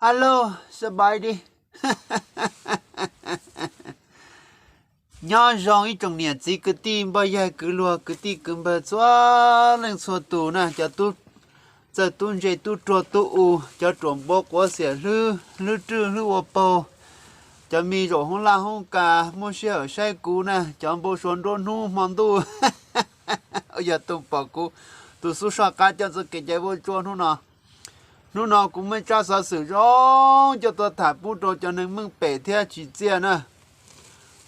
Hello, สบายดี. Nyob zoo ib tsoom niam txiv kwv tij npawg yaig kwv luag kwv tij kwv npawg txhua leej txhua tus na, cov txawj tub ntse tub ruag tub u, cov ruam npua quav xiam hlwb hlwb rwj hlwb ua paug, cov me zaum hoob laj hoob kas muaj sij hawm saib kuv na, cov npau suav nruab hnub hmo ntuj. Yog tus pom kuv, tus xub soj qab coj txoj kev cai vuab tsuab hnub no. Hnub no kuv muaj tsab xov xwm zoo coj tuaj tham pub rau cov neeg meej pem thiab tsim txiaj na.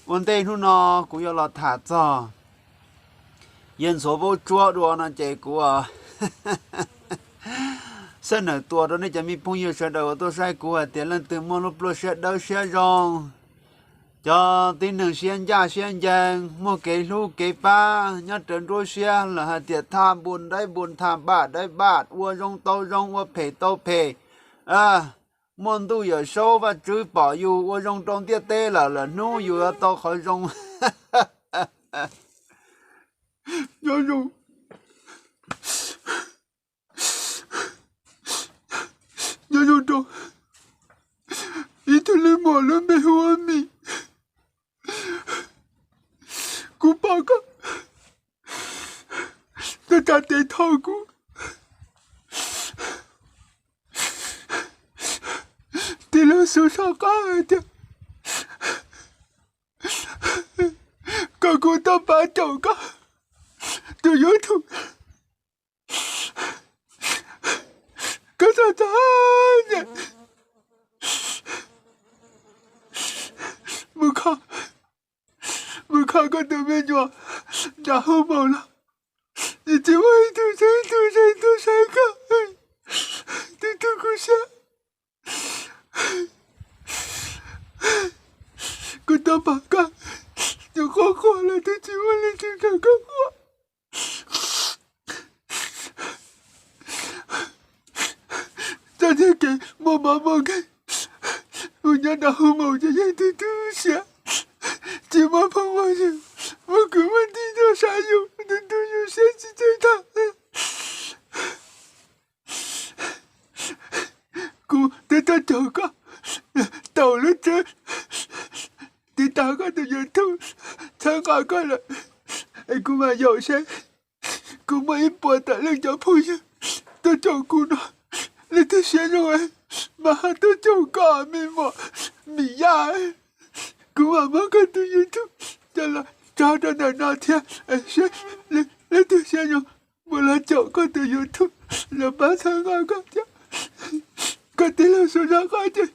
Ua ntej hnub no kuv yuav los tham txog yawg ntxhuav vuab tsuab dua no ces kuv xav nawm tua rau nej cov me phooj ywg sawv daws uas tuaj saib kuv hais tias leej twg muaj lub pluaj siab dawb siab zoo, cov tib neeg siab ncaj siab ncees, muaj kev hlub kev pab nyob rawv nruab siab, lawv hais tias thaj npua dawb npua thaj npaj dawb npaj, ua zoo tau zoo, ua phem tau phem, muaj ntuj Yawm Saub Vajtswv pom yus ua zoo rau ntiaj teb lawm, lawm hnub yus yuav tau qhov zoo. Nyob zoo, nyob zoo rau ib tug leej muam lub npe hu ua Mim. Kuv pom koj tuaj tsa tes thov kuv, tij laug xub soj qab hais tias kom kuv tau pab caum koj tus YouTube. Koj txhob txhob mus kho, mus kho koj tus me nyuam nram hoob maum los, nws tsis muaj ib tug txheeb tug ze tuaj saib koj, tus tug kuv siab. Kuv tau pom koj, tus quaj quaj los twb tsis muaj leej twg nrog koj quaj. Txoj niag kev muaj mob muaj nkeeg, mus nyob nram hoob maum ces yeej tu tu siab, tsis muaj phooj muaj ywg, muaj kwv muaj tij tuaj saib yus, tu tu yus siab tsis txawj tag. Kuv twb tuaj caum koj, taus lub txawb, tiv tas koj tus YouTube, txhawb nqa koj lawm, es kuv mam yaum seb kuv muaj ib puas tawm leej cov phooj ywg tuaj caum kuv no, leej twg siab zoo mas ho tuaj caum koj me muam Mim Yaj. Kuv mam muab koj tus YouTube coj los tso rau ntawm no thiab, seb leej twg siab zoo mus los caum koj tus YouTube, los pab txhawb nqa koj thiab. Koj tij laug Xub Sab Qab ces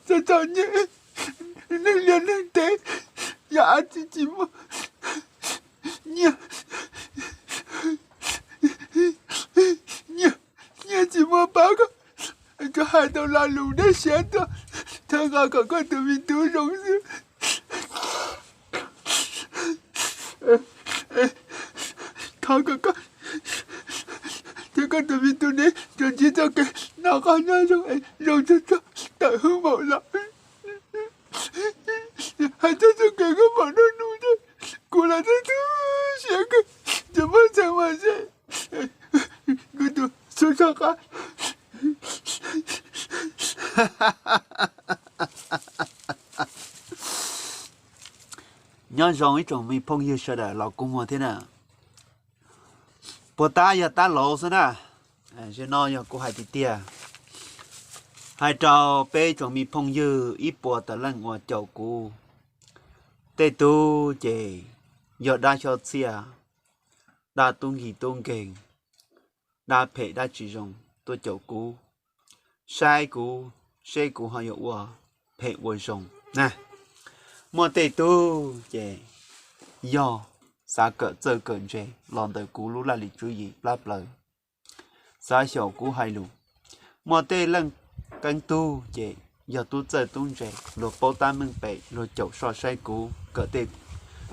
txom txom nyem, neeg liaj neeg teb, yam tsis tsis muaj nyiaj, nyiaj, nyiaj tsis muaj pab koj, tsuas hais tau lo lus dej siab tuaj txhawb nqa kom koj tus me tub zoo xwb. Thov kom koj thiab koj tus me tub neb tsuas ntsib txoj kev noj qab nyob zoo, zoo txog txog tawm hwj maum los. Hais txog txoj kev koj pom nrog nus ces kuv los tu tu siab kawg, tsis muaj txheeb mas ze. Kuv tus Xub Sab Qab. Nyob zoo ib tsoom me phooj ywg sawv daws los kua muag thiab na. Puas tab yog tab laus xwb na. Zaum no yog kuv hais tiag tiag, hais rau peb tsoom me phooj ywg ib puas tawm leej uas caum kuv. Tej tug ces yog dab xyob txhiaj, dab tub nkig tub nkeeg, dab phem dab tsis zoo tuaj caum kuv, saib kuv seb kuv ho yuav ua phem ua zoo na. Muaj tej tug ces yog xav kawm txawj kawm ntse los ntawm kuv lub laj lim tswv yim plab plaws, xav xyaum kuv hais lus. Muaj tej leej keeb tug ces yog tub txawj tub ntse, luag paub tab meeg pem, luag caum soj saib kuv kawm tej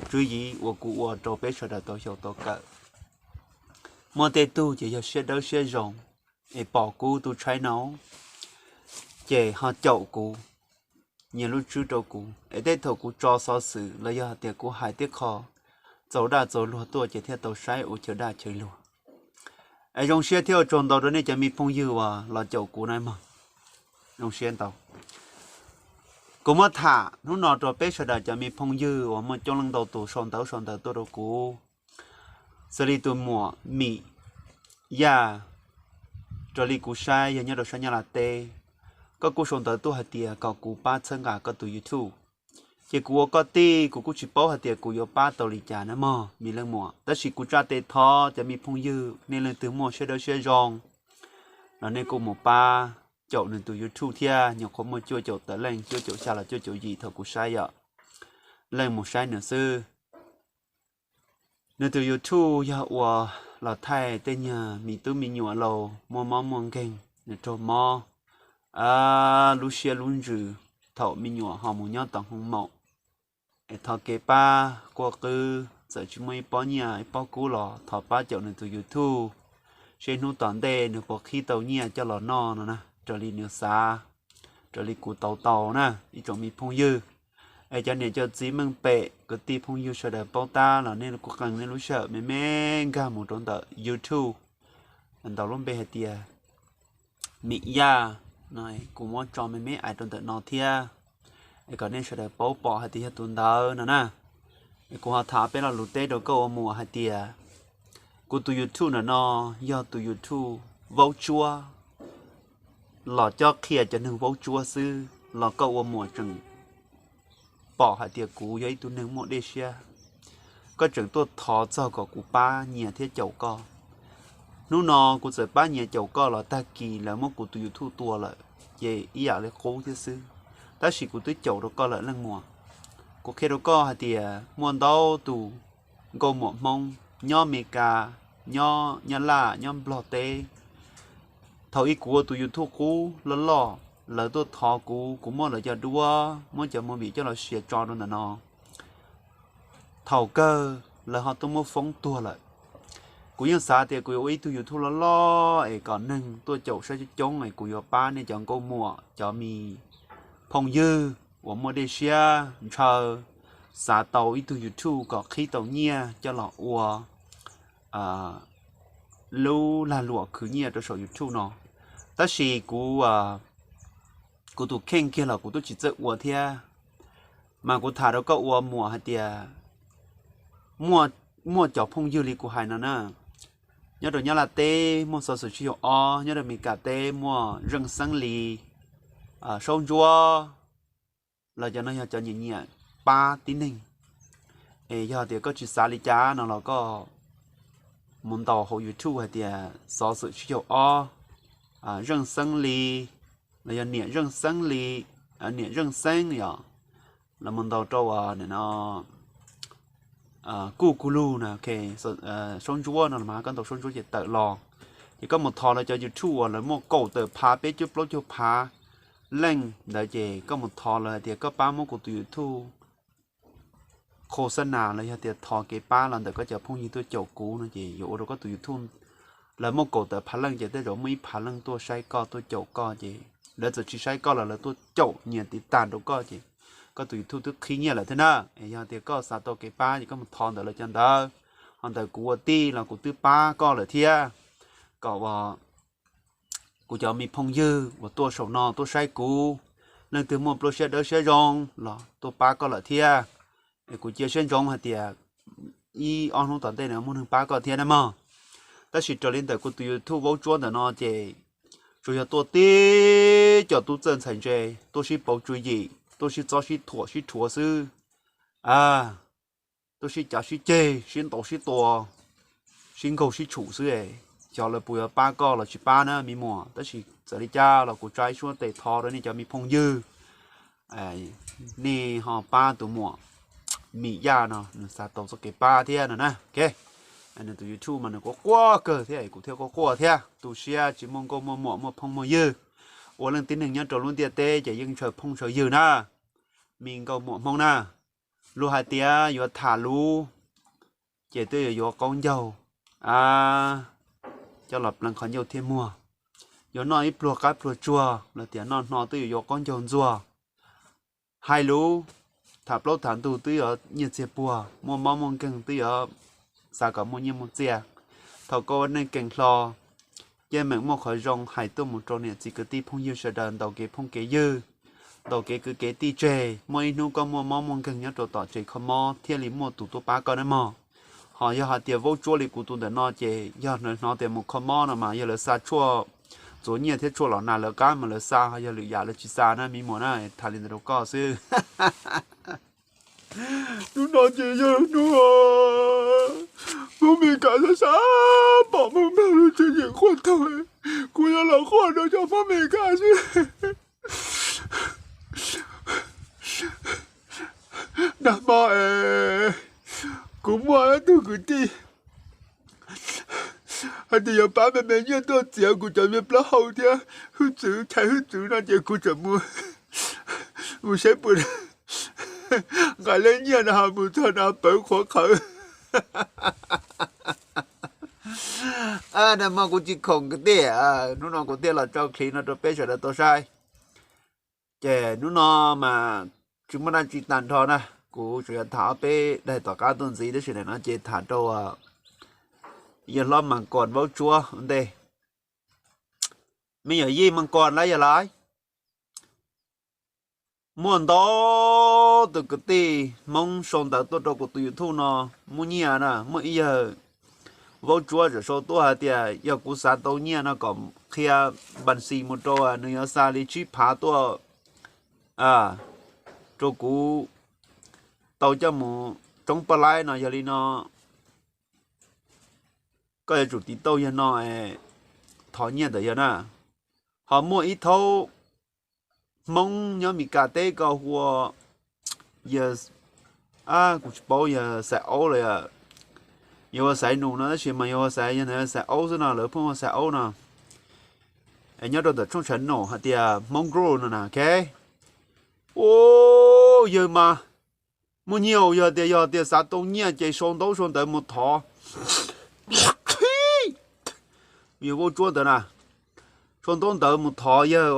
tswv yim uas kuv ua rau peb sawv daws tau xyaum tau kawm. Muaj tej tug ces yog siab dawb siab zoo, es pom kuv tus tshai no ces ho caum kuv, nyias lub tswb rau kuv, es tej thaum kuv tso xov xwm los yog hais tias kuv hais tej qho txaus daj txaus luag tuaj ces thiaj tau saib ua chaw daj chaw luag. Es zoo siab thiab ua tsaug ntau rau nej cov me phooj ywg uas los caum kuv na mog. Zoo siab ntau. Kuv muab tham hnub no rau peb sawv daws cov me phooj ywg uas muaj coob leej ntau tus sau ntawv sau ntawv tuaj rau kuv. Xws li tus muam Mim Yaj, raws li kuv saib yog nyob rau sab Nyab Laj teb. Koj kuj sau ntawv tuaj hais tias kom kuv pab txhawb nqa koj tus YouTube. Ces kuv ua koj tij kuv kuj tsis paub hais tias kuv yuav pab tau li cas na mog me leej muam, tab sis kuv tsa tes thov cov me phooj ywg nej leej twg muaj siab dawb siab zoo los nej kuj mus pab caum nws tus YouTube thiab. Nyuam qhuav muaj cuaj caum tawm leej, cuaj caum xya los cuaj caum yim thaum kuv saib yom, leej mus saib nws xwb. Nws tus YouTube yog ua los thaij tej nyuag me tub me nyuam laus muaj mob muaj nkeeg, nws raug mob, lub siab lub ntsws thaum me nyuam ho mus nyob tom hoo maum, es thov kev pab quaj qw, txawm tsis muaj ib pob nyiaj ib pob kub los thov pab caum nws tus YouTube, seb hnub tom ntej nws puas qhib tau nyiaj coj los noj no na, raws li nws xav, raws li kuv tau tau na ib tsoom me phooj ywg. Es cov niam cov txiv meej pem kwv tij phooj ywg sawv daws paub tab los nej kuj qee nej lub sij hawm me me nkag mus rau ntawm YouTube, ntaus lub npe hais tias Mim Yaj no, kuv muab tso me me ais rau ntawm no thiab, es kom nej sawv daws paub pom hais tias yog tus ntawd no na. Es kuv ho tham peb lo lus teb rau koj ua muam hais tias kuv tus YouTube ntawm no yog tus YouTube vaub tsuab los cob qhia cov neeg vaub tsuab xwb los koj ua muam tseem pom hais tias kuv yog ib tug neeg muaj dej siab, koj tseem tuaj thov txog kom kuv pab nyias thiab caum koj. Hnub no kuv txawm pab nyias caum koj los tag kis lawv muab kuv tus YouTube tua lawm, ces ib yam li qub thiab xwb, tab sis kuv twb caum rau koj lawm leej muam. Kuv qhia rau koj hais tias muaj ntau tus nkauj muam Hmoob nyob Amelikas, nyob Nyab Laj, nyob Nplog teb, thaum ub kuv ua tus YouTube qub loj loj, lawv tuaj thov kuv, kuv muab lawv cov duab, muab cov movie coj los sia tso rau ntawm no. Thaum kawg lawv ho tuaj muab foob tuag lawm. Kuv yeej xav tias kuv yuav ua ib tug YouTube loj loj es kom neeg tuaj caum saib coob coob es kuv yuav pab nej cov nkauj muam, cov me phooj ywg uas muaj dej siab ntshaw, xav tau ib tug YouTube kom qhib tau nyiaj coj los ua lub lag luam khwv nyiaj rau saum YouTube no. Tab sis kuv, kuv tus kheej kiag los kuv twb tsis txawj ua thiab. Mas kuv tham rau koj ua muam hais tias muaj cov phooj ywg li kuv hais no na, nyob rau Nyab Laj teb muaj Xov Xwm Sib Yaum Ob, nyob rau Amelikas teb muaj Zeej Xeeb Lis, Saub Ntsuab, los cov no yog cov nyiam nyiam pab tib neeg. Es yog tias koj tsis xav li cas no los koj mus ntaus hauv YouTube hais tias Xov Xwm Sib Yaum Ob, Zeej Xeeb Lis, los yog niam Zeej Xeeb Lis, niam Zeej Xeeb yom, los mus ntaus rau no Kuj Kuj Lug na, Saub Ntsuab no los mas koj ntaus Saub Ntsuab ces tawm los. Ces koj mus thov lawv cov YouTube uas lawv muaj kaum tawm phav peb cuj plaub caug phav leej ntawd ces koj mus thov lawv hais tias koj pab muab kuv tus YouTube khos xab nas los yog tias thov kev pab los ntawm koj cov phooj ywg tuaj caum kuv no ces yuav ua rau koj tus YouTube lawv muaj kaum tawm phav leej ces tej zaum muaj ib phav leej tuaj saib koj tuaj caum koj ces lawv txawm tsis saib koj los lawv tuaj caum nyias tiv tas rau koj ces koj tus YouTube twb qhib nyiaj lawm thiab na. Es yog tias koj xav tau kev pab ces koj mus thov ntawm lawv cov ntawd. Ho ntawm kuv ua tij los kuv twb pab koj lawm thiab, kom kuv cov me phooj ywg uas tuaj saum no tuaj saib kuv, leej twg muaj plab siab dawb siab zoo los tuaj pab koj lawm thiab. Es kuv cia siab ntsoov hais tias ib ob hnub tom ntej no muaj neeg pab koj thiab na mog. Tab sis raws li ntawm kuv tus YouTube vaub tsuab ntawm no ces tsuas yog tuaj tib cov tub txawj ntxhais ntse tuaj sib pauv tswv yim, tuaj sib txob sib thuam sib rhuav xwb. Tuaj sib cav sib ceg, sib ntaus sib tua, sib nkaug sib tshum xwb. Xyov lawv puas yuav pab koj los tsis pab na me muam, tab sis txawm li cas los kuv tsa ib suab tes thov rau nej cov me phooj ywg, nej ho pab tus muam Mim Yaj no, nws xav tau txoj kev pab thiab no na. Nws tus YouTube mas nws quaj quaj kawg thiab, kuv thiaj quaj quaj thiab. Tu siab tsis muaj nkauj muaj muam muaj phooj muaj ywg, ua leej tib neeg nyob rau lub ntiaj teb ces yeej ntshaw phooj ntshaw ywg na, me nkauj muam Hmoob na. Luag hais tias yuav tham luv ces twb yuav yuav qaub ncaug coj los pleev qhov ncauj thiab muag. Yuav noj ib pluag qab pluag tsuag los tias noj hno twb yuav yuav qaub ncaug ntxuag. Hais lus, tham plaub tham ntug twb yuav nyiaj txiag puag, muaj mob muaj nkeeg twb yuav xav kom muaj nyiaj muaj txiag. Thaum koj ua neej kees hlo, yeej meem muaj qhov zoo hais tuaj mus rau niam txiv kwv tij phooj ywg sawv daws ntaus kev phooj kev ywg, ntaus kev kwv kev tij tseg. Muaj ib hnub koj muaj mob muaj nkeeg nyob rau tom tsev kho mob thiaj li muaj tus tuaj pab koj nawb mog. Ho yog hais tias vaub tsuab li kuv tus ntawm no ces yog hnov tias mus kho mob no mas yog lawv xa tshuaj txuav nyiaj thiab tshuaj los nag lawv qab mas lawv xa, ho yog lwm yam lawv tsis xa na me muam na, tham li ntawd rau koj xwb. Hnub no ces yog hnub Hmoob Mes Kas sab sab pom Hmoob Nplog lub tswv yim quaj taug, kuv yuav los quaj rau cov Hmoob Mes Kas xwb. Nag hmo es kuv muaj ib tug kwv tij hais tias yuav pab me me nyiaj tuaj txiav kuv cov me plaub hau thiab hwj txwv, chais hwj txwv no ces kuv tseem mus, mus saib puas nqa lej nyiaj no mus txog no pawv qhuav qhawv. Nag hmo kuv tsis khoom kwv tij, hnub no kuv thiaj los tso clip no rau peb sawv daws tau saib. Ces hnub no mas tsis muaj dab tsi tag nrho na, kuv tsuas yuav tham ob peb daim tom qab tuaj ntxiv tab sis daim no ces tham rau yawg hlob Mas Kos vaub tsuab ua ntej. Me nyuam yij Mas Kos lawv yog lawv muaj ntau tus kwv tij Hmoob sau ntawv tuaj rau kuv tus YouTube no muaj nyiaj na, muaj ib yawg vaub tsuab tseem sau tuaj hais tias yog kuv xav tau nyiaj no kom qhia npas xis mus rau nws yuav xa li tsib phav tuaj rau kuv tau coj mus roob paj laib no. Yog li no koj yuav tsum tiv tauj yawg no thov nyiaj ntawm yawg na. Ho muaj ib thaub Hmoob nyob Mes Kas teb ko hu ua yawg, kuv tsis paub yog Xaiv Aub los yog ua Xaiv Nus no tab sis mas yog ua Xaiv, yog ntawd Xaiv Aub xwb no, lawv pheej ua Xaiv Aub no. Nyob rau ntawm tshooj tshav nom hais tias Hmoob Grow no na, ok. Ua yawg mas muaj nyiaj, yog tias, yog tias xav tau nyiaj ces sau ntaub sau ntawv mus thov yawg vaub tsuab ntawd na. Sau ntaub ntawv mus thov yawg,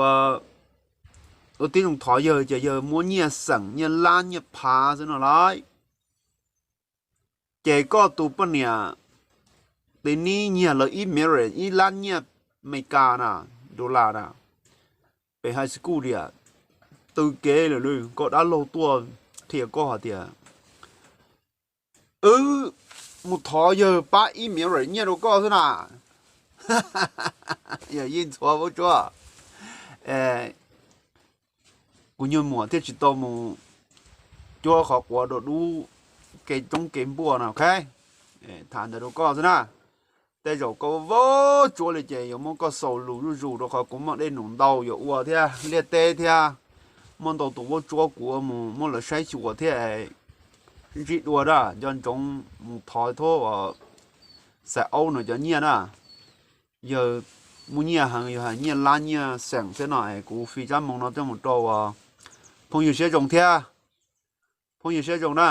ua tib zoo thov yawg ces yawg muab nyiaj xeem, nyiaj lab, nyiaj phav xwb no lauj. Ces koj tus poj niam, tis nib nyiag lawv ib million, ib lab nyiaj Mes Kas na, dollar na, pem high school tias, tw kev lawm, koj dab laug tuaj qhia koj hais tias wb mus thov yawg pab ib million nyiaj rau koj xwb na. Yawg yeej ntxhuav vaub tsuab. Kuv nyuag muam thiaj tsis tau mus cuab qhov quav rau dub kev roob kev npuaj no, ok. Tham ntawd rau koj xwb na. Tej zaum koj vaub tsuab li ces yuav muab koj xaus lus zuj zus rau qhov kuv muaj dej num ntau yuav ua thiab liaj teb thiab, muaj ntau tus vaub tsuab kuv mus muab lawv saib xyuas thiab. Ntsib dua na, nco ntsoov mus thov thab Xaiv Aub no cov nyiaj na. Yawg muaj nyiaj heev, yawg hais nyiaj lab nyiaj xeem xwb no es kuv fi tsab moo no coj mus rau phooj ywg siab zoo thiab. Phooj ywg siab zoo na,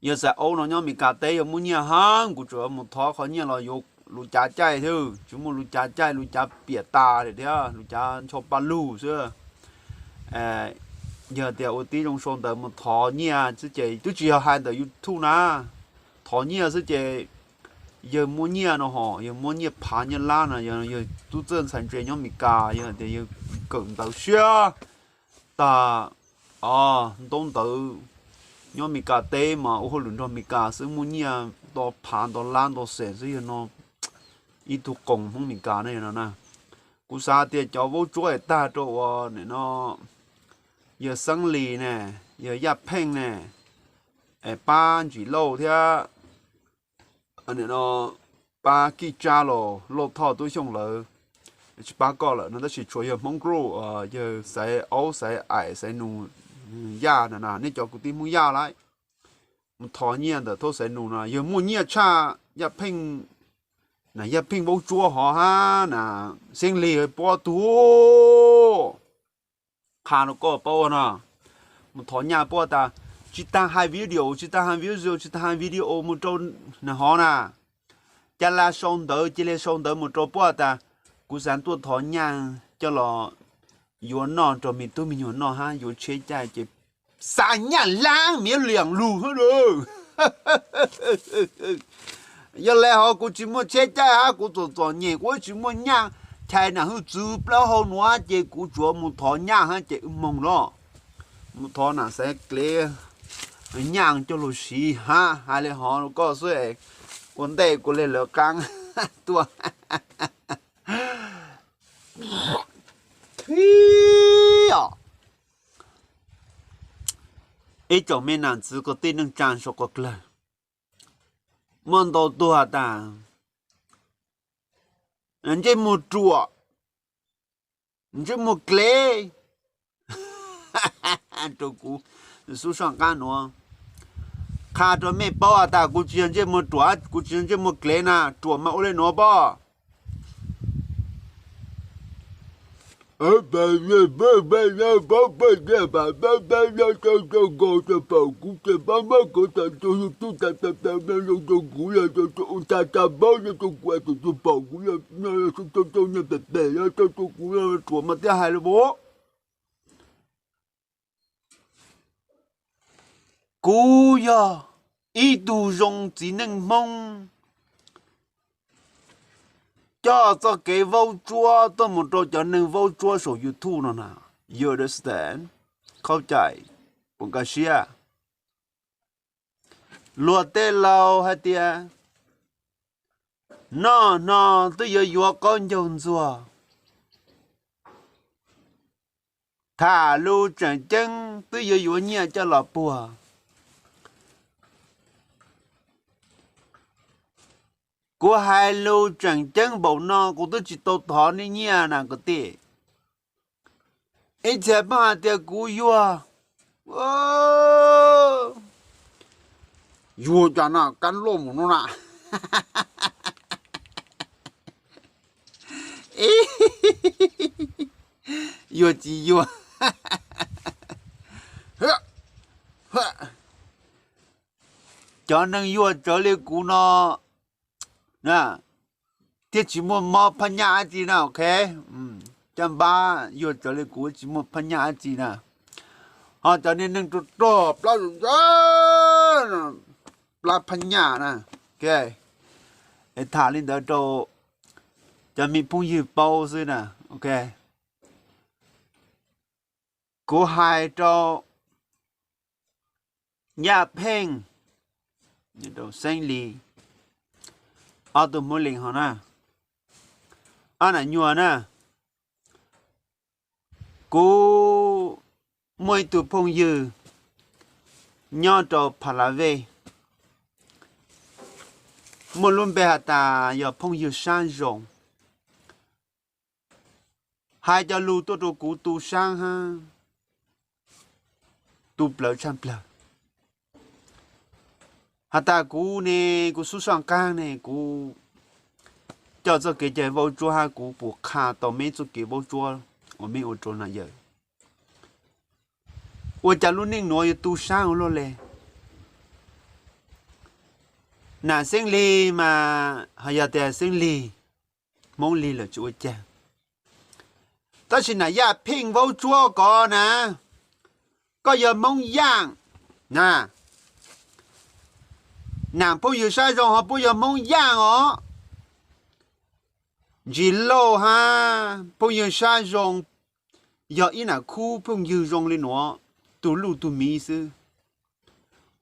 yawg Xaiv Aub no nyob Mes Kas teb yawg muaj nyiaj heev, kuv tsuas mus thov qhov nyiaj los yuav lus cav caij thiab, tsis muaj lus cav caij, lus cav piam tas li thiab, lus cav ncho pa lug xwb. Yog tias ua tib zoo sau ntawv mus thov nyiaj xwb ces twb tsis yog hais ntawm YouTube na, thov nyiaj xwb ces yawg muaj nyiaj no ho, yawg muaj nyiaj phav nyiaj lab no, yawg tub txawj ntxhais ntse nyob Mes Kas, yog tias yawg kawm ntawv siab tag, ntaub ntawv nyob Mes Kas teb mas ua hauj lwm nrog Mes Kas xwb, muaj nyiaj nto phav nto lab nto xees xwb, yawg no ib tug qoos Hmoob Mes Kas ne no na. Kuv xav tias cov vaub tsuab es tag rau ua nim no yawg Xeeb Lis ne, yawg Yaj Pheej ne, es pab Ntsim Lauj thiab nim no pab Kij Tsab los Lauj Thoj Tub Xyooj lawv tsis pab koj lawm no, tab sis tshuav yawg Hmoob Group, yawg Xaiv Aub, Xaiv Aim, Xaiv Nus, Yaj na, nej cov kwv tij Hmoob Yaj lauj, mus thov nyiaj ntawm thab Xaiv Nus no, yawg muaj nyiaj tshaj Yaj Pheej na, Yaj Pheej vaub tsuab hov hab na, Xeeb Lis puab tug qha rau koj paub no, mus thov nyiaj puab tas, tsis tas hais video, tsis tas hais video, tsis tas hais video mus rau na hov na, ca la sau ntawv, cia li sau ntawv mus rau puab tas, kuv xav tuaj thov nyiaj coj los yuav noj rau me tub me nyuam noj hab yuav tsheb caij ces xa nyiaj lab miv liam lug hab. Yog le hov kuv tsis muaj tsheb caij hab, kuv txom txom nyem, kuv tsis muaj nyaj chais nam hwj txwv plaub hau nuav ces kuv tsuav mus thov nyaj hab ces wb moog lawm. Mus thov nam xaiv klev nyaj coj lug siv hab, hais le hov koj xwb, ua ntej kuv le lawv qaab tuaj. Ib tsoom me nam txwv kwv tij neej tsaa sau qhov dlawg, muaj ntau tug has tas ntsej muag ruam, ntsej muag klev rau kuv xub soj qaab nuav. Qha rau mej paub has tas kuv tsis yog ntsej muag ruam, kuv tsis yog ntsej muag klev na, ruam mas ua le nuav pob. Ruam mas thiaj hais le, kuv yog ib tug zoo txiv neej Hmoob coj txoj kev vaub tsuab tuaj mus rau cov neeg vaub tsuab saum YouTube no na. You understand? Khaub cai, puas nkag siab? Luag tej laus hais tias noj hno twb yuav yuav qaub ncaug ntxuag, tham lus tseem ceeb twb yuav yuav nyiaj coj los puag. Kuv hais lus tseem ceeb npaum no kuv twb tsis tau thov nej nyiaj na kwv tij. Ib txhia pheej hais tias kuv yuag, yuag cas na, kab loj mus no na. Yuag tsis yuag. Cov neeg yuag tsawv li kuv no thiaj tsis muaj mob phab nyaj dab tsi na, ok. Caj npab yuag tsawv li kuv tsis muaj phab nyaj dab tsi na. Ho cov niag neeg rog rog plab, plab phab nyaj na. Ok, es tham li ntawd rau cov me phooj ywg paub xwb na. Ok, kuv hais rau Yaj Pheej, rau Xeeb Lis, ob tug Hmoob Lees ho na, ob nam nyuag na. Kuv muaj ib tug phooj ywg nyob rau Pha La Vej, muaj lub npe has tas yog phooj ywg Sab Zoo. Hais cov lus tuaj rau kuv tu sab hab tu plawg tshaj plawg. Has tas kuv ne, kuv xub soj qaab ne, kuv coj txoj kev cai vaub tsuab hab kuv puas qha tau meb txoj kev vaub tsuab uas meb ua rau nam yawm. Ua cas lub neej nuav yuav tu sab ua luaj le? Nam Xeeb Lis mas ho yog tias Xeeb Lis, Hmoob Lis lawm tsis ua cas. Tab sis nam Yaj Pheej vaub tsuab ko na, koj yog Hmoob Yaaj na. Nam phooj ywg Sab Zoo ho puab yog Hmoob Yaaj os. Ntsis lauj hab, phooj ywg Sab Zoo yog ib nam khub phooj ywg zoo li nuav, tug luj tug miv xwb.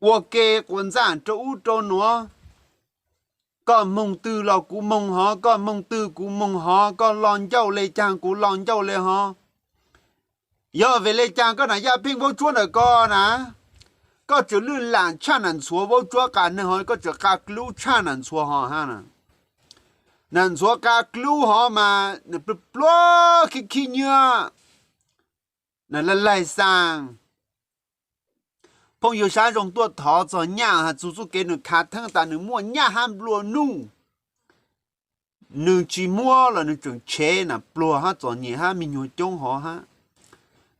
Ua ke quas ntxaaj rau ub rau nuav, koj moog twg los kuv moog hov, koj moog twg kuv moog hov, koj lo ncauj le caag kuv lo ncauj le hov. Yog vim le caag koj nam Yaj Pheej vaub tsuab ntawm ko na, koj tseem lwj laam tshaj nam ntxhuav vaub tsuab qas neeg hov, koj tseem qas dlub tshaj nam ntxhuav hov hab. Nam ntxhuav qas dlub hov mas nws pluag pluag khib khib nyiab, nws laig laig xaa. Phooj ywg Sab Zoo tuaj thov txog nyaj has txug txuj kev nws khav theeb tas nws muaj nyaj hab nplua nuj. Nws tsis muab los nws tseem tshev nam pluag hab txom nyem hab me nyuam coob hov hab.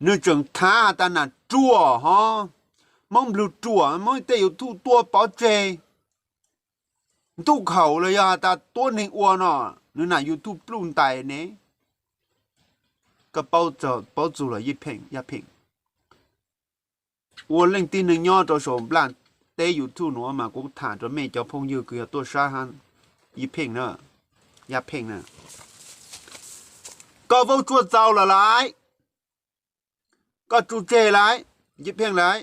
Nws tseem khav has tas nam ruam hov, Moob Nplog ruam, muab tej YouTube tua pov tseg. Ntuj khaum los yog has tas tuab neeg ua no, nws nam YouTube pluj ntais ne. Koj paub txug los Yaj Pheej, Yaj Pheej. Ua leej tib neeg nyob rau saum nplaj teb YouTube nuav mas kuv tham rau mej cov phooj ywg kws yog tuaj sab hab, Yij Pheej na, Yaj Pheej na, koj vaub tsuab txaus lawm lauj, koj tsuj tseg lauj, Yij Pheej lauj.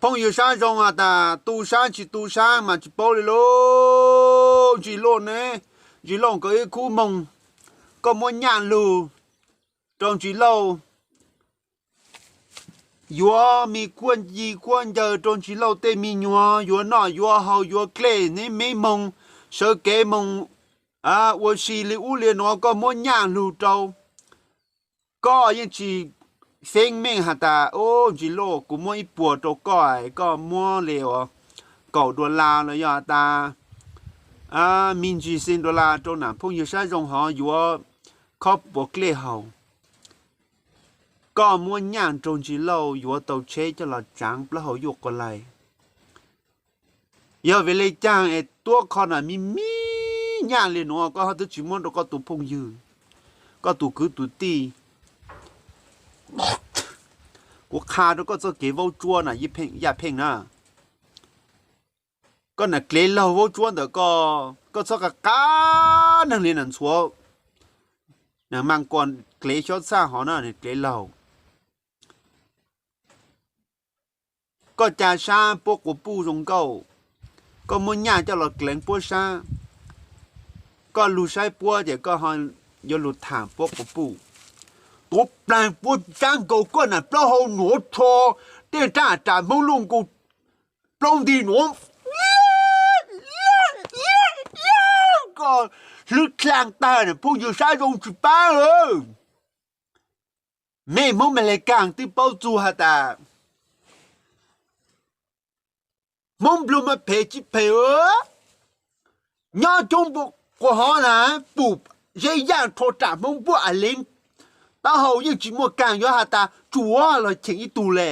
Phooj ywg sab zoo has tas tu sab tsis tu sab mas tsis paub li lauj. Ntsis Lauj ne, Ntsis Lauj nkawd ib khub moog, koj muab nyaj lug rau Ntsis Lauj, yuav me kuaj nci kuaj ncaws rau Ntsis Lauj tej me nyuam, yuav noj yuav haus yuav dlej neb me moog, sawv kev moog ua si li ub li nuav koj muab nyaj lug rau. Koj yeej tsis feeb meej has tas, Ub, Ntsis Lauj, kuv muab ib puas rau koj, koj muab li kaum dollar los yog has tas me ntsis xees dollar rau nam phooj ywg sab zoo hov yuav khob puas dlej haus. Koj muab nyaj rau Ntsis Lauj yuav tau tsheb coj los tsaav plaub hau yuj quas laig. Yog vim le caag es tuab qho nam me me nyaj li nuav koj ho twb tsis muab rau koj tus phooj ywg, koj tus kwv tus tij? Kuv qha rau koj txoj kev vaub tsuab na, Yaj Pheej na. Koj nam dlev laug vaub tsuab ntawm koj, koj txhob qab qab neeg li nam ntxhuav, nam mas kuas dlev xyob txhaj hov na, nam dlev laug. Koj ca sab puab quas puj zoo nkauj, koj muab nyaj coj los dleev puab sab, koj lug saib puab ces koj ho yuav lug tham puab quas puj. Tuav plaag puab sab nkaus koj nam plaub hau nuav rho tej rab ram Hmoob luj nkaus plaub nti nuav, koj hlwb dlaag tag na phooj ywg sab zoo tsis paab lawm. Mej Hmoob Mes Lis Kaas twb paub txug has tas Hmoob nplug mas phem tsis phem, nyob coob quas hov na, pum zeb yaj rho ram Hmoob npuaj a leev, taub hau yeej tsis muaj kaag, yuav has tas tsuav los cheem ib tug le.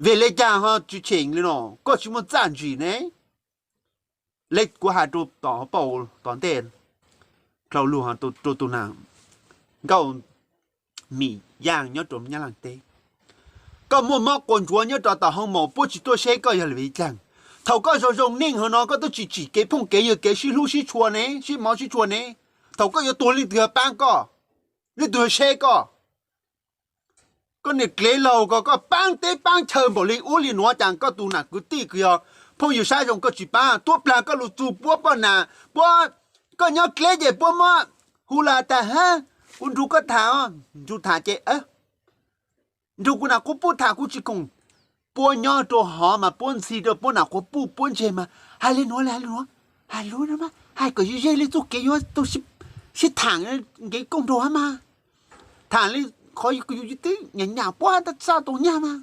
Vim le caag ho tsis cheem li no? Koj tsis muaj txaj ntsim ne. Le kuv has rau tom hauv paus tom ntej dlhau lug rau tus nam nkauj Mim Yaaj nyob rau Nyab Laaj teb, koj muaj mob quas ntsuav nyob rau tom hoo maum puab tsis tuaj saib koj yog vim le caag? Thaum koj zoo zoo neej hov no koj twb tsis tsim kev phooj kev ywg kev sib hlub sib tshua ne, sib hmov sib tshua ne. Thaum koj yuav tuag leej twg yog paab koj? Leej twg yog saib koj? Koj niam dlev laug ko, koj paab teb paab chaw npaum li ub li nuav, cas koj tus nam kwv tij kws yog phooj ywg sab zoo koj tsis paab? Tuab plaag koj lug txug puab poj nam, puab, koj nyob dleb ces puab muab hu lug tas, ha, kuv nrug koj tham, nrug tham ces nrug kuv nam quas puj tham kuv tsis khoom. Puab nyob rau hov mas puab ntxhi rau puab nam quas puj, puab ntseg mas hais li nuav li hais li nuav, hais lug, hais kom ze ze li txuj kev yuav tau sib tham nkev kooj nraug hab mas. Tham li qhov yus twb nyam nyam puab hab tab txaj tau nyag mas.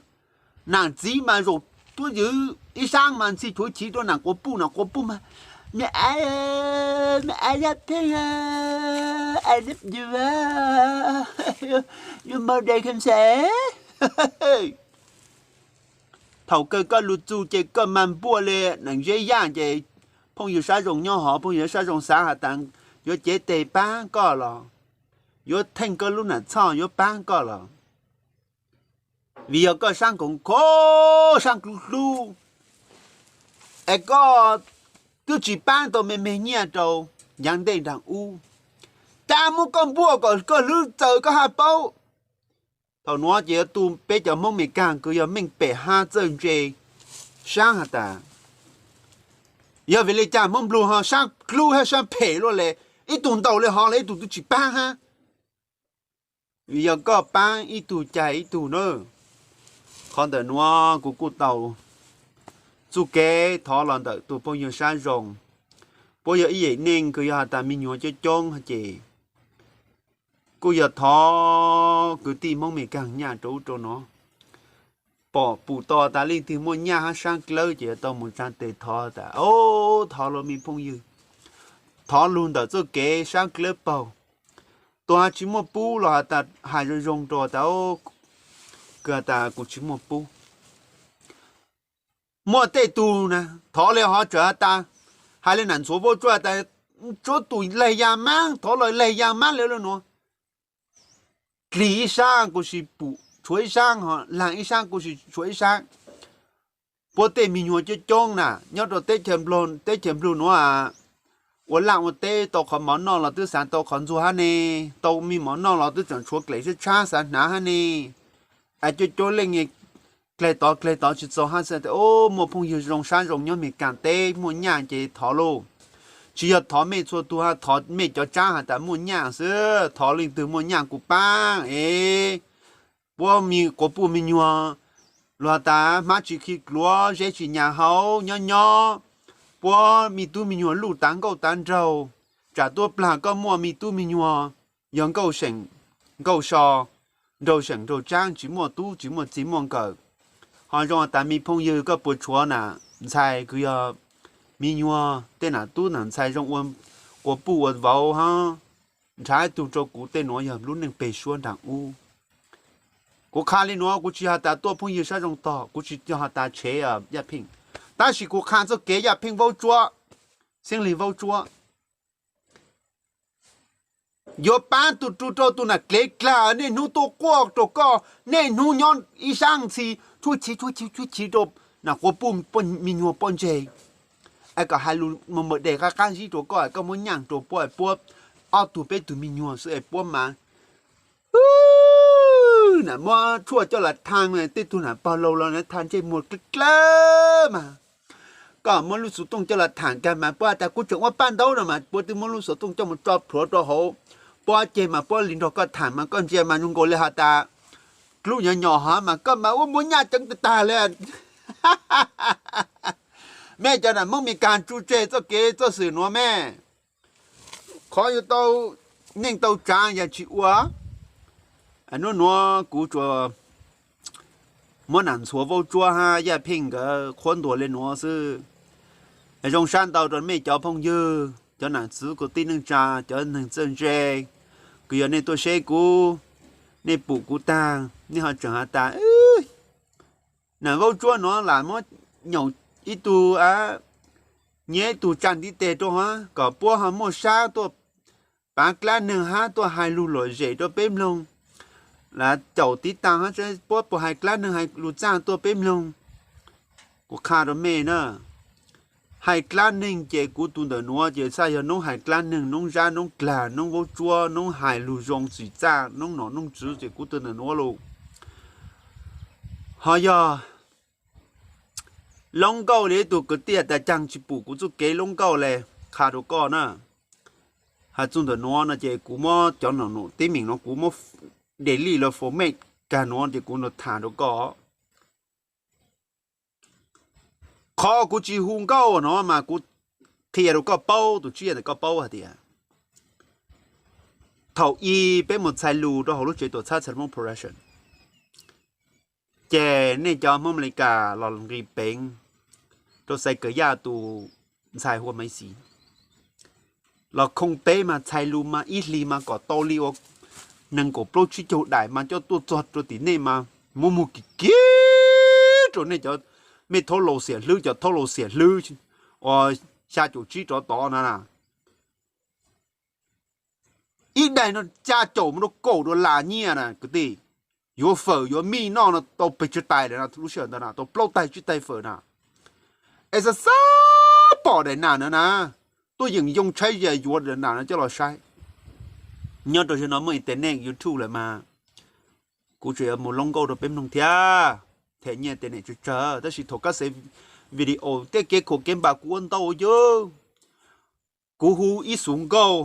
Nam txiv mas zaum tuab ywv ib saab mas ntxhi chuav chiv rau nam quas puj, nam quas puj mas, me, me a Yaj Pheej, I love you, you more than can say. Thaum kawg koj lug txug ces koj mas npuaj li nam zeb yaj ces phooj ywg sab zoo nyob hov, phooj ywg sab zoo xaav has tas yuav cev tes paab koj los, yuav theej koj lub nam txhoj yuav paab koj los. Vim yog koj sab nkaus kho, sab dlub dlub, es koj twb tsis paab tau me me nyiaj rau yaav ntej nraag ub, cas muab koj npuaj kom koj hlwb txawv koj hab paub. Thaum nuav ces yuav tu peb cov Hmoob Mes Kaag kws yog meej pem hab txawj ntse saab has tas, yog vim le caag Hmoob Nplog ho saab dlub hab saab phem luaj le, ib tug ntaus le hov los ib tug twb tsis paab hab. Vim yog koj paab ib tug cag ib tug na. Qhov ntawm nuav kuv kuj tau txuj kev thov los ntawm tus phooj ywg sab zoo. Puab yog ib yim neej kws yog has tas me nyuam coob coob ces kuj yog thov kwv tij Hmoob Mes Kaag nyaj rau ub rau no. Pom pum tos tas leej twg muaj nyaj hab saab dlawb ces yuav tau mus tsaa tes thov tas, o, thov los me phooj ywg, thov lug ntawm txuj kev saab dlawb paug. Tus hab tsis muaj pub los has tas hais zoo zoo rau tas, kws has tas kuv tsis muaj pub. Muaj tej tug na, thov li hov tsawm has tas, hais li nam ntxhuav vaub tsuab tas, tsuav tus laig ya maab, thov los laig ya maab li nuav. Dlig ib saab kuj sis pum tshuav ib saab, ho laag ib saab kuj sis tshuav ib saab. puab tej me nyuam coob coob na nyob rau teb chaws Nplog, teb chaws Nplog nuav, ua laj ua teb tau qhov mov noj los twb xav tau qhov ntxuag hab ne, tau me mov noj los twb tseem tshuav dlej sab tshab xav hnav hab ne. Coob coob leej dleg tod dleg tod tsis txaus hab xav tas, muaj phooj ywg zoo sab zoo nyob Amelikas teb muaj nyaj ces thov lauj. Tsis yog thov mej txhua tug hab, thov mej cov tsab has tas muaj nyaj xwb, thov leej twg muaj nyaj kuv paab es puab quas puj me nyuam, luag tas hmab tsis khi kluav zeb tsis nyas hauv nyob nyob, puab me tub me nyuam luj tav nkauj tav nraug, tsam tuab plag koj muaj me tub me nyuam yog nkauj seem nkauj so, nraug seem nraug tsaab, tsis muaj tub tsis muaj txij muaj nkawm. Ho zoo tas me phooj ywg koj puas tshuav nam ntxhais kws yog me nyuam tej nam tub nam ntxhais zoo ua quas puj ua vauv hab, nrhav ib tug rau kuv. Tej nuav yog lub neej peg suab nraag ub. Kuv qha le nuav kuv tsis has tas tuaj phooj ywg sab zoo tog, kuv tsis has tas tshev Yaj Pheej, tab sis kuv qha txuj kev Yaj Pheej Vaub Tsuab, Xeeb Lig Vaub Tsuab yuav paab tug rua rau tug nam dlev dlag niaj hnub tuaj quaj rau koj, niaj hnub nyob ib sab ntxhi tshuab chiv tshuab chiv tshuab chiv rau nam quas puj me nyuam poj ntseg, es kom hais lus mos mos dej qab qab zib rau koj, koj muab nyaaj rau puab, puab ob tug peb tug me nyuam xwb es puab mas nam muab tshuaj coj los thaaj, tej tug nam pog laus los thaaj ntsej muag dlawb dlawb mas, koj muab lub xuv tooj coj los thaam kag mas puab has tas kuv tseem ua paj ntaub no mas puab twb muab lub xuv tooj coj mus tso plhuav rau hauv puab ceg mas puab li nrog koj thaam mas koj ntsia mas zoo nkaus li has tas dlub nyom nyom hov mas koj mas ua muab nyaj ceev tag tag li. Mej cov nam Hmoob Meskas tsu tseg txoj kev txoj xwm nuav mej, qhov yuav tau neej tau tsaav yog tsis ua. Nub nuav kuv tsuas muab nam ntxhuav Vaub Tsuab hab Yaj Pheej nkawd qhuab ntuas le nuav xwb. Zoo sab ntau rau mej cov phooj ywg, cov nam txiv kwv tij neej tsa, cov neeg txawj ntse, kws yog nej tuaj seb kuv, nej pum kuv tag nej ho tseem has tas nam Vaub Tsuab nuav lam muab nyaum ib tug, nyiag ib tug tsa ntiv tes rau hab kom puab ho muaj sab tuaj pav dlaab neeg hab tuaj hais lug luam zem rau peb mloog. Lam caum tiv taag hab puab puas hais dlaab neeg hais lug txaaj tuaj peb mloog. Kuv qha rau mej na, hais dlaab neeg ces kuv tus ntawm nuav ces txhaj yog noob hais dlaab neeg, noob zab noob dlag, noob Vaub Tsuab, noob hais lug zoo txim txaj, noob nom noob tswv ces kuv tus ntawm nuav lug. Ho yog loob nkauj li ib tug kwv tij tas caag tsis pum kuv txuj kev loob nkauj le, qha rau koj na, hais txug ntawm nuav no ces kuv muab cov nom nom teeb meem no kuv muab delete los format kag nuav ces kuv tham rau koj. Qhov kuv tsis hu nkauj no mas kuv qhia rau koj paub, tus tsiaj ntawm koj paub hais tias thaum i peb mus txhais lus rau hauv lub tsev tuam txhab Salmon Production, ces nej cov Hmoob Amelikas los nqis peev rau Xais Kawm Yaj tus ntxhais hu ua Maiv Xis los khooj peb mas txhais lus mas ib hlis mas kom tau li ua nees nkaum plaub tsib caug daim mas coj tuaj txog rau tim nej mas muab muag kiv kiv rau nej cov, mej thaub laus xiam hlwb, cov thaub laus xiam hlwb uas xya caum tsib rov tod na. Ib daim no xya caum mus rau kaum dollar nyiaj na kwv tij. Yuav fawm yuav mij noj no tau pes tsawg tais lawm na, lub sij hawm ntawd na tau plaub tais tsib tais fawm na. Es xav xav pom daim nam na na, tuaj yeem yoo tshaib ze yuav daim nam no coj los saib. Nyob rau zaum no muaj internet YouTube lawm mas kuv tseem yuav mus loob nkauj rau peb mloog thiab, them nyiaj internet tsawg tsawg, tab sis thaum koj xav video tej kev khuam kev npam kuv ua ntau yawg. Kuv hu ib xuv nkauj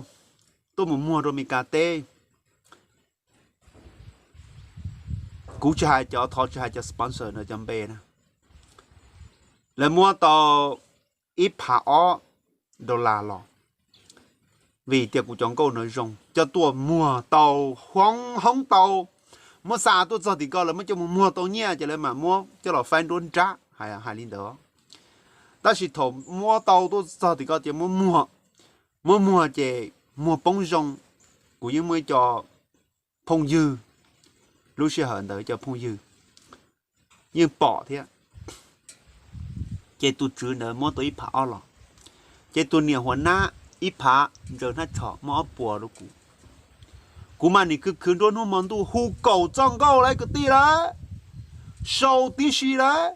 tuaj mus muag rau Amelikas teb. Kuv tsis hais cov, thov tsis hais cov sponsor no cov npe na. Lawv muab tau ib phav ob dollar los vim tias kuv cov nkauj no zoo, coj tuaj muag tau, hoob tau, muab xa tuaj txog tim ko lawv muab coj mus muag tau nyiaj ces lawv mam muab coj los faib nruab nrab, hais li ntawd. Tab sis thaum muab tau tuaj txog tim ko ces muab muag, muab muag ces muag poob zoo. Kuv yeej muaj ib co phooj ywg, lub sij hawm ntawd cov phooj ywg yeej pom thiab. Ces tus tswv ntawd muab tau ib phav ob los, ces tus niam huas nab ib phav ntsaws hnab tsho muab ob puas rau kuv. Kuv mas nim khwv khwv nruab hnub hmo ntuj hu kaum txoj nkauj lawm kwv tij lawm, sau tib si lawm.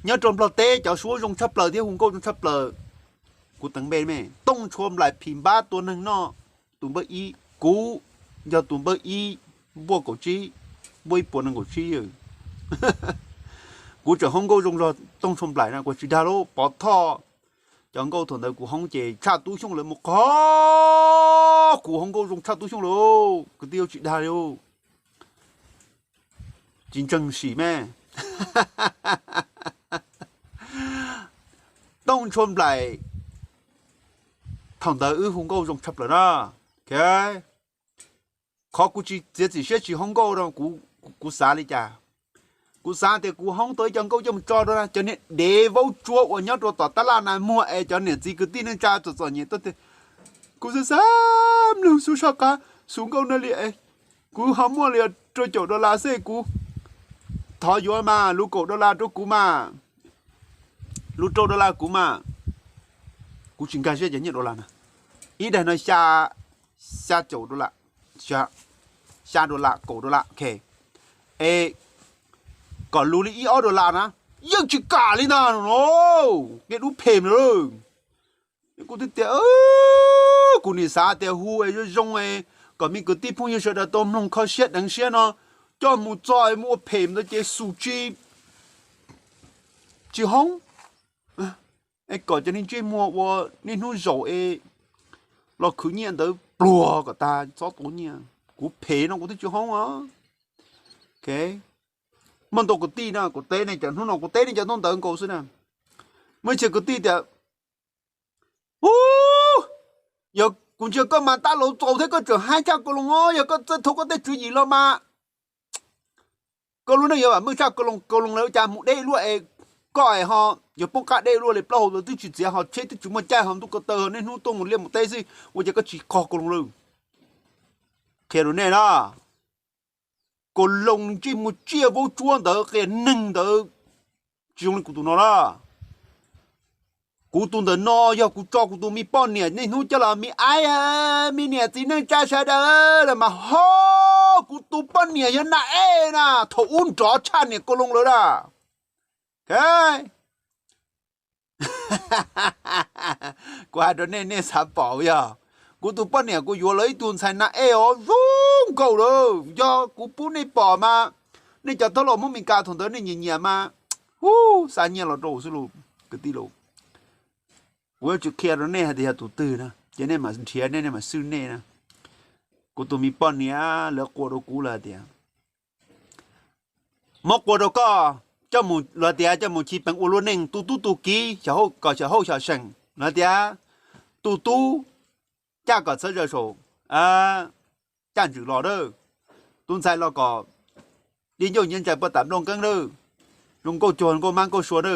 Nyob rau Nplog teb cov suab zoo tshaj plaws thiab hu nkauj zoo tshaj plaws, kuv teev npe me, Tooj Tshua Nplaim phim npab tua neeg noj, tus npawb ib. Kuv yog tus npawb ib, npuaj kaum tsib, npuaj ib puas nees nkaum tsib. Kuv tseem hoob nkauj zoo zog Tooj Tshua Nplaim na, kuv tsis dag lub Pov Thoj. Cov nkauj thaum ntawd kuv hoob ces tshaj Tub Xyooj lawv mus qhov, kuv hoob nkauj zoo tshaj Tub Xyooj lawm, kwv tij, tsis dag li. Tsis ntseeg sim me. Tooj Tshua Nplaim, thaum ntawd wb hu nkauj zoo tshaj plaws na. Qhov kuv tsis txiav txim siab tsis hoob nkauj no, kuv xav li cas? Kuv xav tias kuv hoob tau ib co nkauj coj mus tso rau na cov niag dev vaub tsuab uas nyob rau tom tab laj na muag es cov niam txiv kwv tij neej tsa txom txom nyem tuaj tias, kuv xav xav mloog xub soj qab xus nkauj no li es kuv ho muaj li rau caum dollar xwb, kuv thov yuav mas lus kaum dollar rau kuv mas, lus rau dollar kuv mas. Kuv tsis nkag siab cov nyiaj dollar na, ib daim no xya, xya caum dollar, xya dollar, kaum dollar, ok. Es kom lus li ib ob dollar na, yeej tsis kam li ntag no, qia dub phem lawm. Kuv twb tias kuv nim xav tias hu es zoo zoo es kom me kwv tij phooj ywg sawv daws tau mloog kho siab deev siab no, coj mus txo es mus ua phem ntawd ces xum tsis, tsis hoob. Es kom cov niag ntsej muag ua niaj hnub zaum es los khwv nyiaj ntawd pluag kom tag txhob tau nyiaj. Kuv phem no kuv twb tsis hoob os. Muaj ntau kwv tij na, kuv teb nej cov hnub no kuv teb nej cov hnub ntawd nkaus xwb na. Muaj ib txhia kwv tij tias, u, yog kuv ntsia koj mas tab laus txaus thiab koj tseem haib tshaj Kaus Loos os, yog koj txawj thov koj tej tswv yim los mas koj lub neej yuav vam meej tshaj Kaus Loos. Kaus Loos lawv ua cas mus deb luaj es koj es ho yuav poob qab deb luaj li, plaub hau twb tsis txiav ho tsheb twb tsis muaj caij ho ntuj ko taw ho niaj hnub tuaj mus liaj mus teb xwb, ua cas koj tsis qog Kaus Loos lawm? Qhia rau nej na, Kaus Loos ntsej muag tsiaj vaub tsuab ntawd qias neeg ntawd tsis zoo li kuv tus no na. Kuv tus ntawm no yog kuv tso kuv tus me poj niam niaj hnub coj los me aib, me niam txiv neej tsa sawv daws los mas ho, kuv tus poj niam yog nas ej na, thaum ub nrov tshaj niam Kaus Loos lawm na. Kuv hais rau nej, nej xav pom yog kuv tus poj niam kuv yuav los ib tug ntxhais nas ej os zoo nkaus lawm, yog kuv pub nej pom mas, nej cov thab los Hmoob Mes Kas thaum ntawd nej nyiam nyiam mas, hu, xa nyiaj los rau xwb lauj kwv tij lauj. Kuv yuav tsis qhia rau nej hais tias yog tus twg na, ces nej mam nrhiav nej, nej mam swj nej na. Kuv tus me poj niam lawv qua rau kuv lawm tias, muab qua rau koj coj mus, luag tias coj mus chiv peev ua luaj neej, tu tub tu kiv kom xyom hauj xyom seem, luag tias tu tub caj kom txhawv zaws saum caj ntswg los a, tu ntxhais los kom di ncauj nyiav ntsais puag tam nplooj nkeeb a, zoo nkauj cuag nkauj mab nkauj sua a,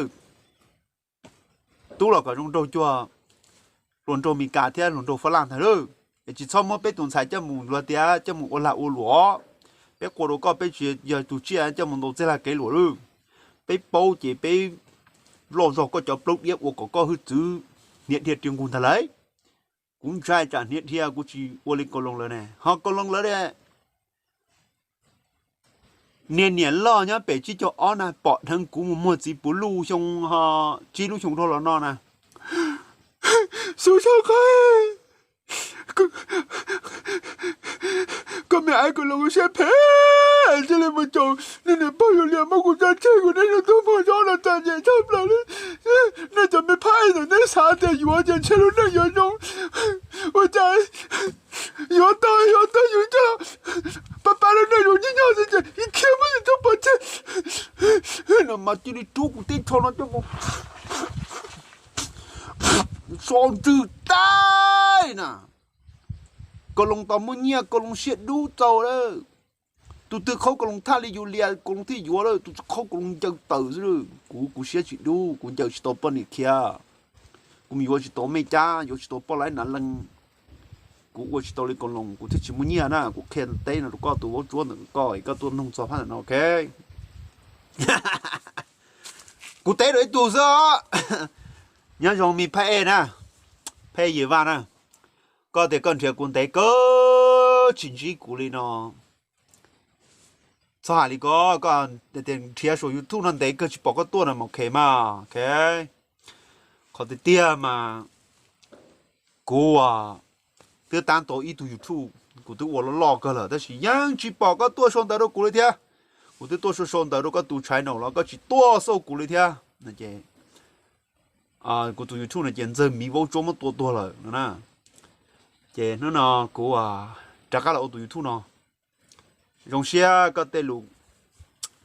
tub los kom zoo nraug cuag hluas nraug Mes Kas thiab hluas nraug Fab Laj ntag lauj. Es tsis txhob muab peb tus ntxhais coj mus, luag tias coj mus ua lag ua luam, peb qua rau koj peb tsis yog tus tsiaj coj mus ntaus txij lag kev luam lauj. Peb paub ces peb loj zog koj cov plaub diab ua kom koj hwj txwv hniav dhia riam nqug ntag lauj. Kuv ntshai tsam hniav dhia kuv tsis ua li Kaus Loos lawv ne, ho Kaus Loos lawv niag niam loj nyob pem tsib caug ob na pom dheev kuv mus muag txiv puv luj xyoo, ho tsib lub xyoo dhau los no na. Xub sab qha, koj me aib Kaus Loos siab phem, cia li mus caum niag niam pog Yus Lias muab kuv tso tseg, kuv niaj hnub tuaj muag zog los txom nyem tshaj plaws li. Nej cov me phab ej ntawm nej xav tias yuav ces ntshe lub neej yuav zoo, ua cas yuav tau yuav tau yus coj pab pab lub neej zoo nyob nyob xwb ces khiav muab yus tso pov tseg. No mas cia li rub kuv teb tsho no coj mus so ntswg taig na. Kaus Loos tos muaj nyiaj, Kaus Loos siab dub txaus lawm. Tus twg qhaub Kaus Loos thaj li Yus Lias Kaus Loos thiaj yuav lawm, tus twg qhaub Kaus Loos ncaws tawm xwb lawm. Kuv, kuv siab tsis dub, kuv ncaws tsis tau poj niam khiav, kuv mus yuav tsis tau mej cab, yuav tsis tau poj laib nav leej. Kuv ua tsis tau li Kaus Loos, kuv thiaj tsis muaj nyiaj na. Kuv qhia teb no rau koj, tus vaub tsuab ntawm koj, koj tuaj noog txog phab ntawm no, ok. Kuv teb rau ib tug xwb os. Nyob zoo me phab ej na, phab ej Yis Vaj na, koj tias koj nrhiav kuv ntev kawg tsis ntsib kuv li no. txhob hais li ko, koj tias nrhiav saum YouTube no ntev kawg tsis pom koj tuaj no mas ok mas, ok. Qhov tiag tiag mas kuv twb tab tom ib tug YouTube kuv twb ua loj loj kawg lawm tab sis yeej tsis pom koj tuaj sau ntawv rau kuv li thiab. Kuv twb tuaj sau sau ntawv rau koj tus channel los koj tsis tuaj xauj kuv li thiab. Kuv tus YouTube no ces Ntxawg Miv Vaub Tsuab muab tua tuag lawm no na. Ces hnub no kuv rov qab los ua tus YouTube no. Zoo siab koj tej lus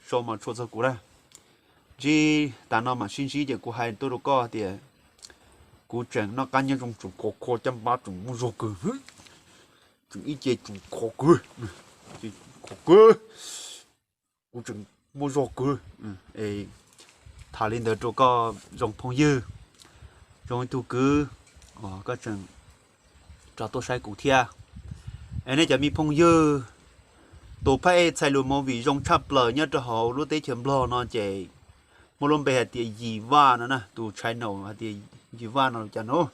sau mas tshua txog kuv na. Ntsib tas no mam sib ntsib ces kuv hais tuaj rau koj tias kuv tseem noj qab nyob zoo tseem khov kho caj npab tseem muaj zog kawg, tseem ib ce tseem khov kawg, khov kawg, kuv tseem muaj zog kawg. Tham li ntawd rau koj zoo phooj ywg, zoo ib tug kwv, koj tseem rov tuaj saib kuv thiab. Es nej cov me phooj ywg, tus phab ej txhais lus movie zoo tshaj plaws nyob rau hauv lub teb chaws Nplog no ces muaj lub npe hais tias Yim Vaj no na, tus channel hais tias Yim Vaj no cas no.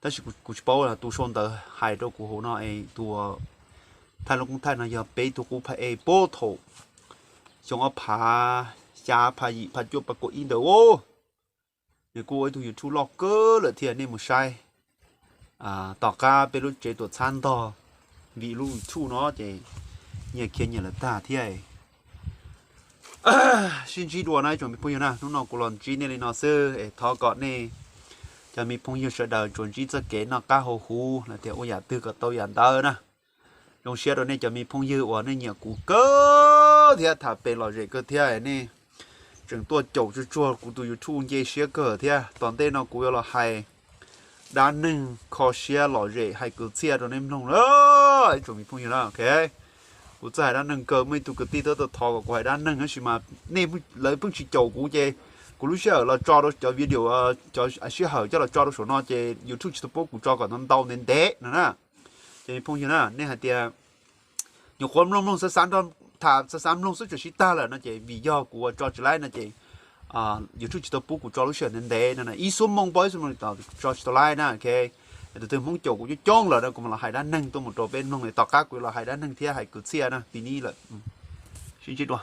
Tab sis kuv tsis paub tus sau ntawv hais rau kuv hauv no es tus thaij lub koob thaij no yog peb tug qub phab ej puag thaum xyoo ob phav xya, phav yim, phav cuaj, phav kaum ib ntawd os. Nws kuj ua ib tug YouTube loj kawg lawm thiab, nej mus saib. Tom qab peb lub tsev tuam txhab ntog vim lub YouTube no ces nyias khiav nyias lawm tag thiab. Sib ntsib dua na ib tsoom me phooj ywg na, hnub no kuv los ntsib nej li no xwb es thov kom nej cov me phooj ywg sawv daws tsuas ntsib txoj kev noj qab haus huv los tias ua yam twg kom tau yam ntawd na. Zoo siab rau nej cov me phooj ywg uas nej nyiam kuv kawg thiab tham pem lom zem kawg thiab, nej tseem tuaj caum tsuag tsuag kuv tus YouTube nce siab kawg thiab. Tom ntej no kuv yuav los hais dab neeg kho siab lom zem hais kwv txhiaj rau nej mloog na ib tsoom me phooj ywg na, ok. Kuv txawj hais dab neeg kawg, muaj ib tug kwv tij twb tau thov kom kuv hais dab neeg tab sis mas nej, lawv pheej tsis caum kuv ces kuv lub sij hawm los tso rau cov video, cov sij hawm coj los tso rau saum no ces YouTube tsis tau pub kuv tso kom ntau ntau ntev ntev no na. Ces me phooj ywg na, nej hais tias nyuam qhuav mloog mloog xav xav nrog tham xav xav mloog xwb tseem sib tag lawm no ces vim yog kuv ua tso tsis laib no ces YouTube tsis tau pub kuv tso lub sij hawm ntev ntev no, ib xuab moos pab ib xuab moos tso tsis tau laib na, ok. Tus twg Hmoob caum kuv coob coob lawm na kuv mam los hais dab neeg tuaj mus rau peb mloog, tom qab kuv los hais dab neeg thiab hais kwv txhiaj na, piv nib lawm. Sib ntsib dua.